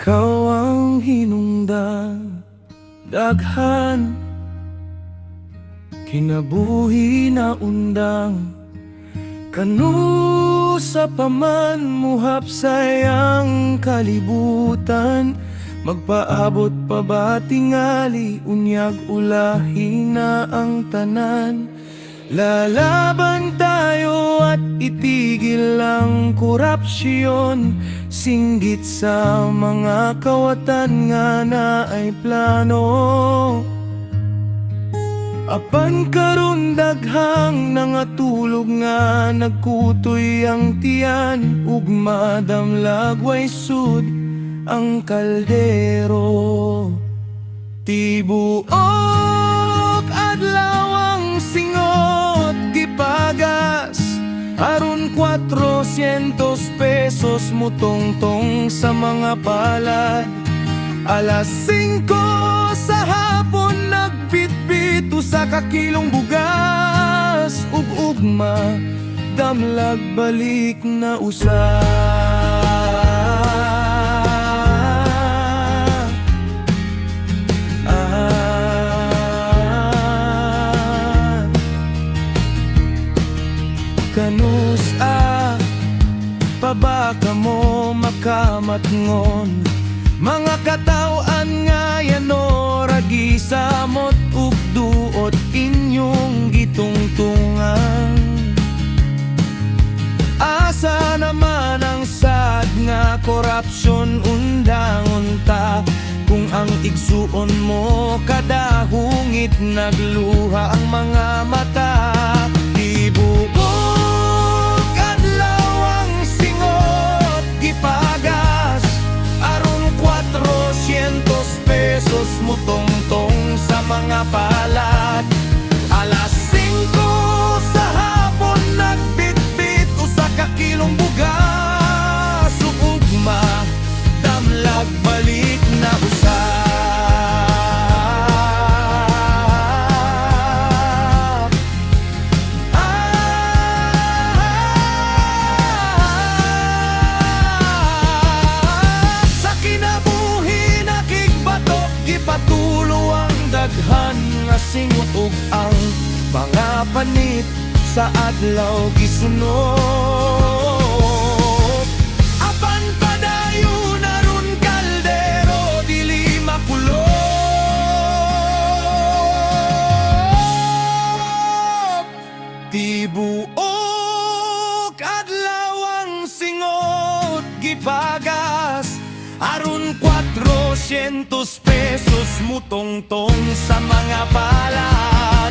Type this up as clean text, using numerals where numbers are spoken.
Ikaw ang hinungdan, daghan kinabuhi na undang. Kanusa pa man muhapsay ang kalibutan, magpaabot pa ba tingali, unyag ulahi na ang tanan. Lalaban tayo at itigil ang korupsyon. Singgit sa mga kawatan nga naay plano. Apan karon daghang nangatulog nga nagkutoy ang tiyan, ug madamlag way sud ang kaldero. Tibuok adlaw ang singot gipagas aron 400 pesos mutongtong sa mga palad. Alas 5 sa hapon nagbitbit 1 ka kilong bugas, ug ugma damlag balik na usa. Ah. Kanusa pa ba kamo makamatngon, mga kataw-an nga yanora gisamot ug duot inyong gitungtungan? Asa naman ang sad nga korupsyon undang unta, kung ang igsuon mo kada hungit nagluha ang mga mata? Tibuok adlaw ang singot gipagas aron 400 pesos mutongtong sa mga palad. Alas 5 sa hapon nagbitbit 1 ka kilong bugas, ug ugma damlag balik na usa. Ah, sa kinabuhi nakigbatok, gipatulo ang daghan nga singot ug ang mga panit sa adlaw gisunod. Apan padayon aron kaldero dili makulob. Tibuok adlaw ang singot gipagas aron 400 pesos mutongtong sa mga palad.